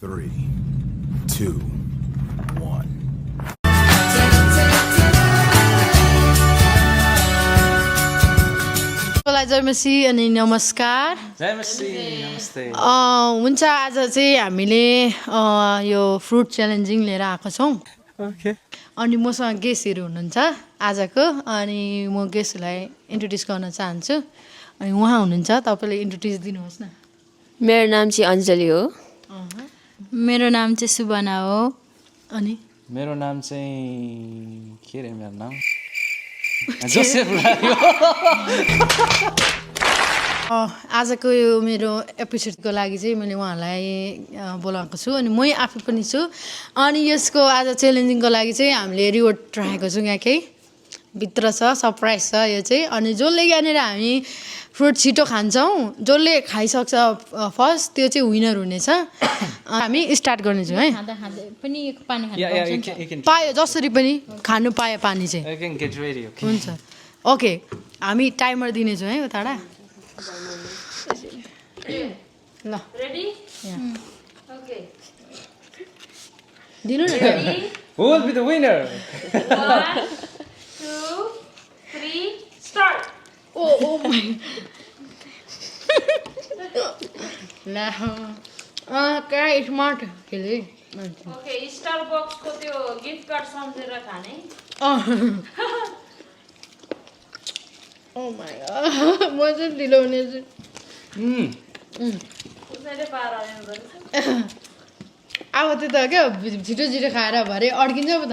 3, 2, 1. जय मसी अनि नमस्कार। जय मसी नमस्ते। हुन्छ आज चाहिँ हामीले यो फ्रुट च्यालेन्जिङ लिएर आएको छौँ। ओके। अनि मसँग गेस्टहरू हुनुहुन्छ आजको, अनि म गेस्टहरूलाई इन्ट्रोड्युस गर्न चाहन्छु। अनि उहाँ हुनुहुन्छ, तपाईँले इन्ट्रोड्युस दिनुहोस् न। मेरो नाम चाहिँ अञ्जली हो। मेरो नाम चाहिँ सुबना हो। अनि मेरो नाम चाहिँ के रे मेरो नाम जोसेफ लाग्यो। आजको यो मेरो एपिसोडको लागि चाहिँ मैले उहाँहरूलाई बोलाएको छु, अनि मै आफै पनि छु। अनि यसको आज च्यालेन्जिङको लागि चाहिँ हामीले रिवार्ड राखेको छौँ, यहाँ केही भित्र छ, सरप्राइज छ यो चाहिँ। अनि जसले यहाँनिर हामी फ्रुट छिटो खान्छौँ, जसले खाइसक्छ फर्स्ट, त्यो चाहिँ विनर हुनेछ। हामी स्टार्ट गर्नेछौँ है। खाँदा खाँदै पनि पानी खानु Yeah, पाउँछ you नि त। can पायो जसरी पनि खानु पायो पानी चाहिँ you can get ready, okay? हुन्छ। ओके, हामी टाइमर दिनेछौँ है उताबाट। ल रेडी? ओके दिनु न। Who will be the winner? 1, 2, 3, start! Oh my ला क्या स्मार्ट खेले। ओके, स्टारबक्सको त्यो गिफ्ट कार्ड सम्झेर खाने। ओ माई म चाहिँ ढिलो हुनेछु। उसैले पार आउनु रहेछ। अब त्यो त क्या छिटो छिटो खाएर भरे अड्किन्छ पो त।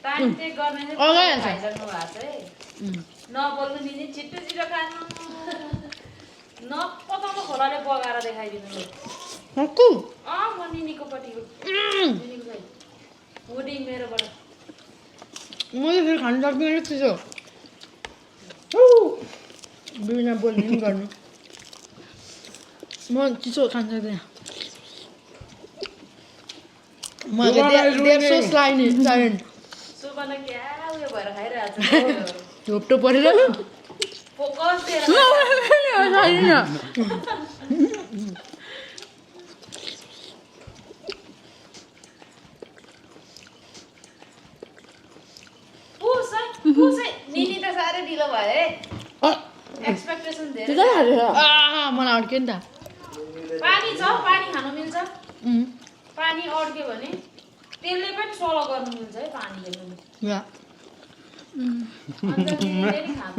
टाइम चाहिँ गर्ने चाहिँ अगाइहाल्छ। खाइसक्नु भएको छ है। नबोल्नु दिने, छिटो छिटो खानु। नपचाउनु खोलाले बगाएर देखाइदिनु। हक्कु म निनीकोपट्टिको। निनीको साइड। वुडी मेरोबाट। म चाहिँ फेरि खानु सक्दिनँ चिसो। बिना बोल्ने पनि गर्नु। म चिसो खानु सक्दिनँ। म देश साइलेन्ट सुबना क्या उयो भएर खाइरहेको छ। झोप्टो परेर फोकस दिएर पुसै निनी त साह्रै ढिलो भयो है। एक्सपेक्टेसन धेरै मलाई अड्क्यो नि त। पानी छ, पानी खानु मिल्छ। पानी अड्क्यो भने त्यसले पनि सलो गर्नु मिल्छ है पानीले पनि। या अन्त निनीले नि खान्छ।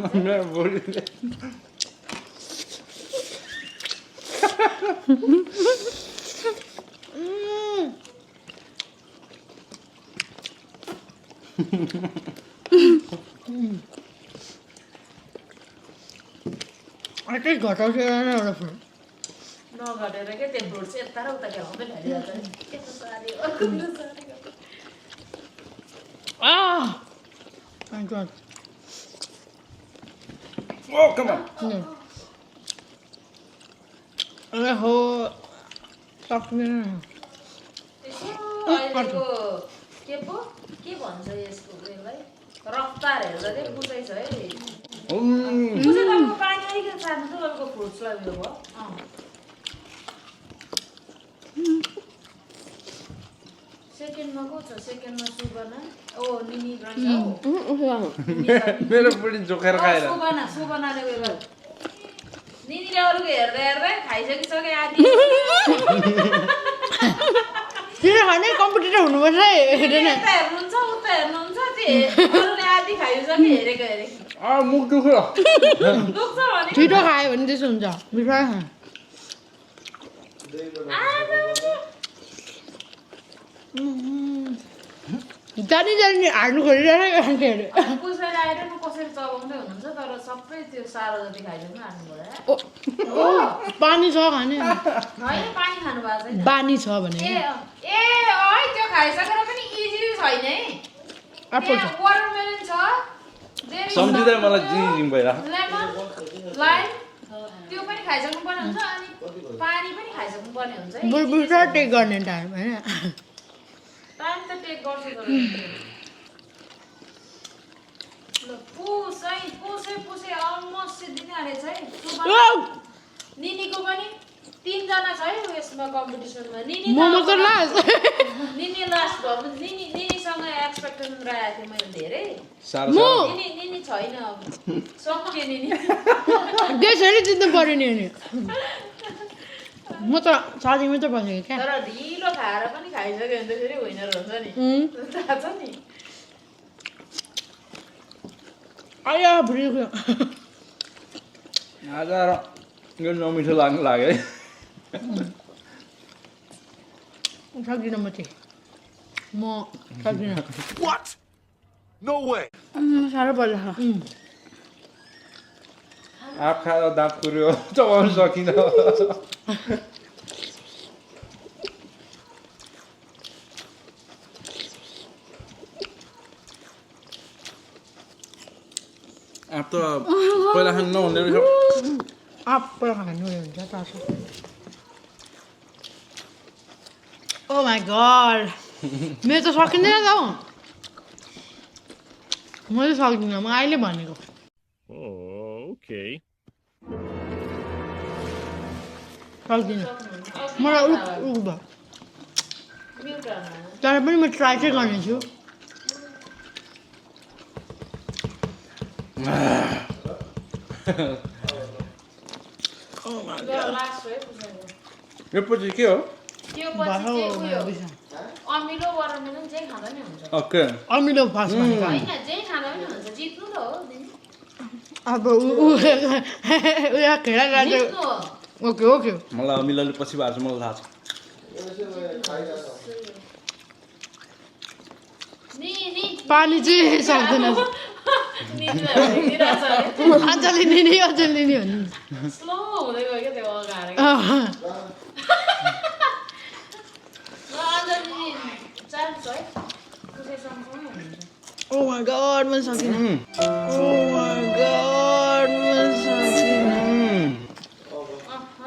अझै घटाउँछ एउटा फुल। नघटेर के त्यो फ्रुट चाहिँ यता र उता खेलाउँदै खाइरहेको छ। यस्तो साह्रै अर्कोतिर साह्रै गर्छ। Thank God. Oh, come on. अरे हो सक्दैन। यसो अहिलेको के भन्छ यसको उयोलाई रफ्तार हेर्दा चाहिँ बुझाइ छ है। बुझे तपाईँको पानी अलिकति सार्नु चाहिँ तपाईँको फ्रुट्सलाई उयो भयो। सेकेन्डमा को छ? सेकेन्डमा सुबना। ओ निनी मेरो बुढी जोखेर खाएर। सुबनाले उयो गर्यो। निनीले अरूको हेर्दै हेर्दै खाइसकिसके आदि। छिटो खाने कम्पिटिटर हुनुपर्छ है। यता हेर्नुहुन्छ उता हेर्नुहुन्छ, त्यो अरूले आदि खाइसके हेरेको हेरेको मुख दुख्यो। दुख्छ भने छिटो खायो भने त्यसो हुन्छ। बिस्तारै खा। जानी जानी हार्नु खोजिरहेको खान्छेहरू। कसैले आएर न कसरी चलाउँदै हुनुहुन्छ, तर सबै त्यो सारो जति खाइदिनु हाल्नु भयो। पानी छ खाने। होइन पानी खानु भएको छैन। बानी छ भने ए है त्यो खाइसकेर पनि इजी छैन है। एप्पल छ। वाटरमेलन छ, सम्झिँदा मलाई जिङ भइरहेको। लेमन, लाइम, त्यो पनि खाइसक्नु पर्ने हुन्छ। अनि पानी पनि खाइसक्नु पर्ने हुन्छ है। बिस्तारै टेक गर्ने टाइम होइन। टाइम त टेक गर्छु तर ल पुसै अलमोस्ट दिने हालेछ है। निनीको पनि 3जना छ है यसमा कम्पिटिसनमा निनी म मात्र लास्ट निनी लास्ट भयो भने निनीसँग एक्सपेक्टेसन राखेको थिएँ मैले धेरै साह्रो म निनी छैन अब सक्यो निनी देशले जित्नु पर्यो नि अनि म त साथीमै त बसेको क्या तर ढिलो खाएर पनि खाइसक्यो भने त फेरि विनर हुन्छ नि थाहा छ नि आया भुलियो आज यो नमिठो लाग्नु लाग्यो है सक्दिनँ म चाहिँ म सक्दिनँ What? No way. साह्रो पर्छ आँप खाएर दाँत कुर्यो चबाउनु सकिनँ आँप त पहिला खानु नहुने रहेछ आप्पै खानु हुन्छ तातो ओ माई गड मेरो त सकिँदैन त हौ म चाहिँ सक्दिनँ म अहिले भनेको Okay. सक्दिनँ मलाई उक भयो म्युट गर्नु तर पनि म ट्राई चाहिँ गर्नेछु लास्ट हो है पुछेको यो पछि के हो त्यो पछि चाहिँ उयो अमिलो वाटरमेलन जे खाँदा नि हुन्छ ओके अमिलो फास्ट भनेको होइन जे खाँदा पनि हुन्छ जित्नु त हो दिदी अब उयो खेला राजा जित्नु हो ओके ओके मलाई अमिलोले पछि भएको छ मलाई थाहा छ नि नि पानी चाहिँ सक्दैन अञ्जली लिने अञ्जली लिने भन्नु स्लो हुँदै गयो क्या त्यो अगाडि ल अञ्जली चान्स है पुछेसँग हुन्छ ओ माई गड म सकिनँ ओ माई गड म सकिनँ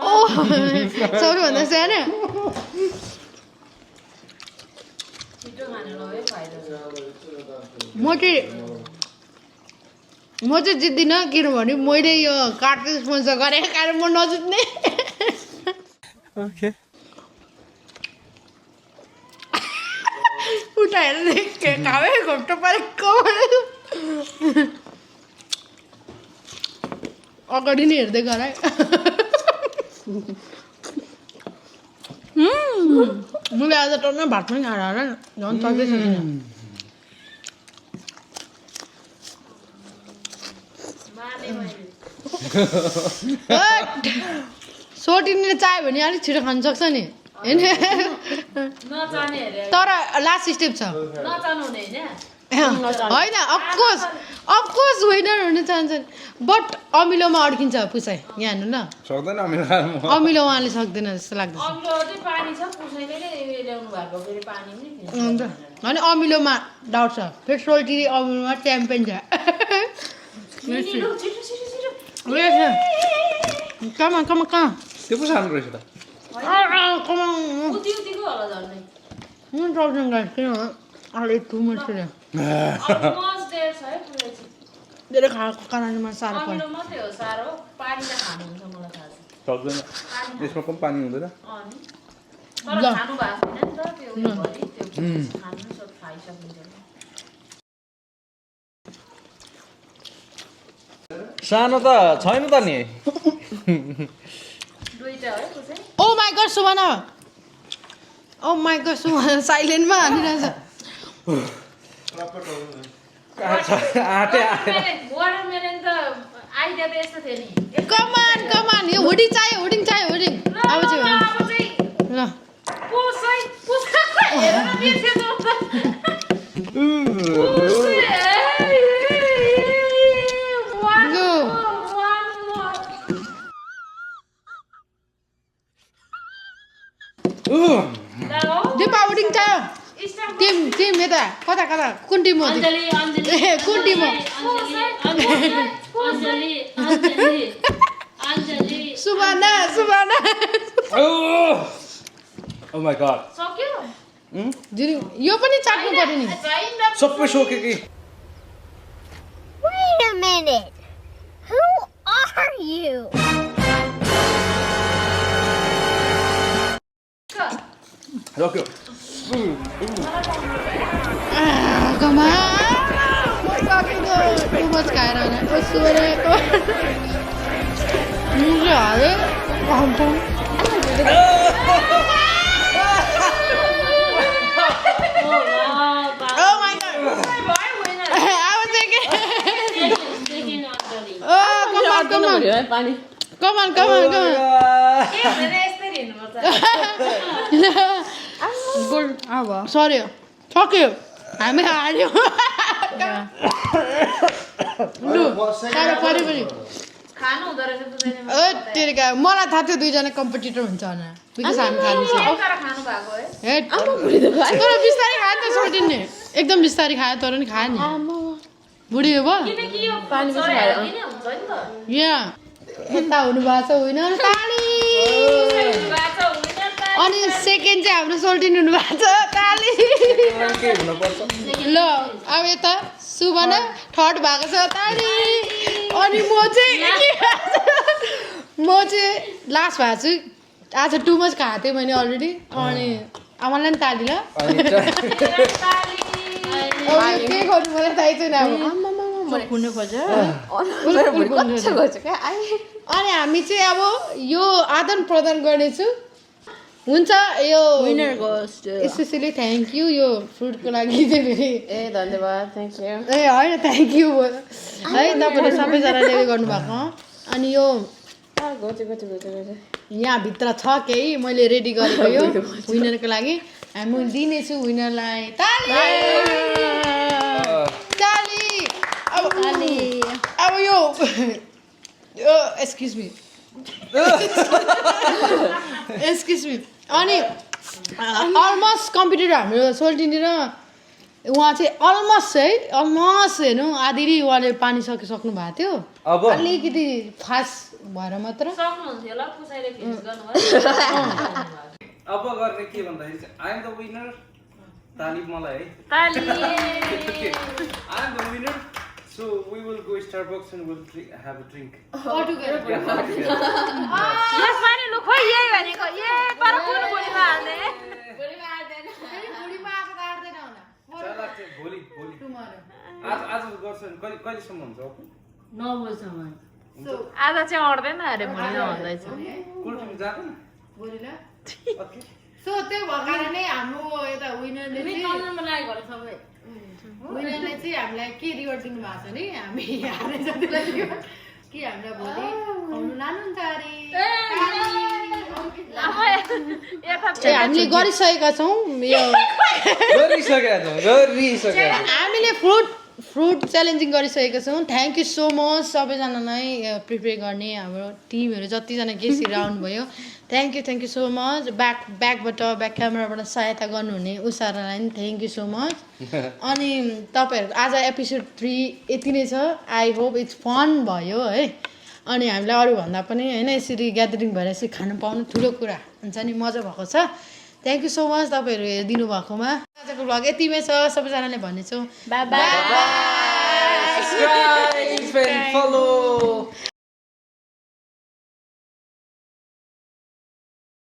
ओ सबैभन्दा सानो छिटो खाने ल है फाइदा छ म चाहिँ जित्दिनँ किनभने मैले यो कार्ड स्पोन्सर गरेको कारण म नजित्ने ओके उठाएर खावे घोप्टो परेको अगाडि नै हेर्दै गर है मैले आज टन्न भात पनि खाएर होला झन् सक्दै सकिनँ माने मैले सोटिने चाह्यो भने अलिक छिटो खानु सक्छ नि होइन नचाने हेरे तर लास्ट स्टेप छ नचानु हुने होइन होइन अफकोर्स विनर हुन चाहन्छन् बट अमिलोमा अड्किन्छ पुसाइ यहाँ हेर्नु न सक्दैन अमिलो खानु अमिलो उहाँले सक्दैन जस्तो लाग्दैछ अमिलो चाहिँ पानी छ पुछैले नै ल्याउनु भएको फेरि पानी पनि हुन्छ होइन अमिलोमा डाउट छ फेरि सोल्टी अमिलोमा च्याम्पियन छ छिटो छिटो छिटो कमा त्यो पो सानो रहेछ त उति उतिको होला झन्डै सक्दैन गाइस किनभने अहिले टु मच अलमोस्ट देयर छ है पुरै चाहिँ धेरै खाएको कारणमा साह्रो पर्यो अमिलो मात्रै हो साह्रो पानी त खानुहुन्छ मलाई थाहा छ सक्दैन यसमा पनि पानी हुँदैन अनि तर खानु भएको छैन नि त त्यो उयो भरि त्यो खानु सब खाइसकिन्छ सानो त छैन त नि दुईटा है पुछै oh my god Subhana oh my god Subhana साइलेन्टमा हालिरहेछ वाटरमेलन त आइडिया त यस्तो थियो नि कमान यो हुडिङ चाहियो हुडिङ अब चाहिँ अब चाहिँ ल पुछै हेर न बिर्सेछु दिपा हुडिङ चाहियो टिम यता कता कुन टिम हो कुन टिम हो सुभाना ओ माय गॉड सक्यो यो पनि चाट्नु पर्यो नि सबै सोके कि Wait a minute. Who are you? रोक्यो कमा टु मच खाएर होइन सोरेको मुखले हाले Oh my god! I was thinking. Oh, come on. Come on. Good. Sorry. सक्यो हामी हार्यो लु साह्रो पऱ्यो पनि खानु हुँदो रहेछ बुझ्दैन तेरिका मलाई थाहा थियो दुईजना कम्पिटिटर हुन्छ भनेर बिकज हामी खाँदैछ खानु भएको है तर बिस्तारै खायो नि त सोटिन्ने एकदम बिस्तारै खायो तर नि खायो नि बुढी हो किनकि यो पानी बेसी खायो हुन्छ नि त यहाँ यता हुनुभएको छ विनर ताली अनि सेकेन्ड चाहिँ हाम्रो सोल्टिन हुनुभएको छ ताली ल अब यता सुबना थर्ड भएको छ ताली अनि म चाहिँ लास्ट भएको छु आज टु मच खाएको थिएँ मैले अलरेडी अनि आमालाई पनि ताली ल के गर्नु मलाई थाहै छैन अनि हामी चाहिँ अब यो आदान प्रदान गर्नेछु हुन्छ यो स्पेसली थ्याङ्क यू यो फ्रुटको लागि चाहिँ फेरि धन्यवाद थ्याङ्क यू ए होइन थ्याङ्क यू है तपाईँले सबैजनाले उयो गर्नुभएको अनि यो यहाँभित्र छ केही मैले रेडी गरेको यो विनरको लागि म दिनेछु विनरलाई ताली ताली अब यो एक्सक्युज मी अनि अलमोस्ट कम्पिटिटर हाम्रो सोल्टिनी र उहाँ चाहिँ अलमोस्ट हेर्नु आधी उहाँले पानी सक्नु भएको थियो अलिकति फास्ट भएर मात्र सक्नुहुन्थ्यो ल पुसाइले फिनिस गर्नुभयो अब गर्ने के भन्दाखेरि चाहिँ आई एम द विनर ताली मलाई है ताली I am the winner so we will go Starbucks and we'll have a drink all together यसमा नि लु खोइ यही भनेको ए पर कुन भोलिमा हाल्ने चला चाहिँ भोलि आज गर्छ नि कहिलेसम्म हुन्छ आज चाहिँ अड्दैन अरे भोलि भन्दैछ कुलटिम जाँदैन ओके सो त्यो भएको कारणले हाम्रो यता विनरले चाहिँ हामीलाई के रिवार्ड दिनु भएको छ नि हामी हारे जतिलाई कि हामीलाई भोलि खुवाउनु लानुहुन्छ अरे हामीले गरिसकेका छौँ यो हामीले फ्रुट च्यालेन्जिङ गरिसकेका छौँ थ्याङ्क यू सो मच सबैजनालाई प्रिपेयर गर्ने हाम्रो टिमहरू जतिजना गेस्टहरू आउनुभयो thank you so much back क्यामेराबाट सहायता गर्नुहुने उषालाई पनि थ्याङ्क यू सो मच अनि तपाईँहरूको आज एपिसोड 3 यति नै छ आई होप इट्स फन भयो है अनि हामीलाई अरूभन्दा पनि होइन यसरी ग्यादरिङ भएर यसरी खानु पाउनु ठुलो कुरा हुन्छ नि मजा भएको छ थ्याङ्क यू सो मच तपाईँहरू हेरिदिनु भएकोमा आजको भ्लग यतिमै छ सबैजनाले भन्नेछौँ bye bye subscribe and follow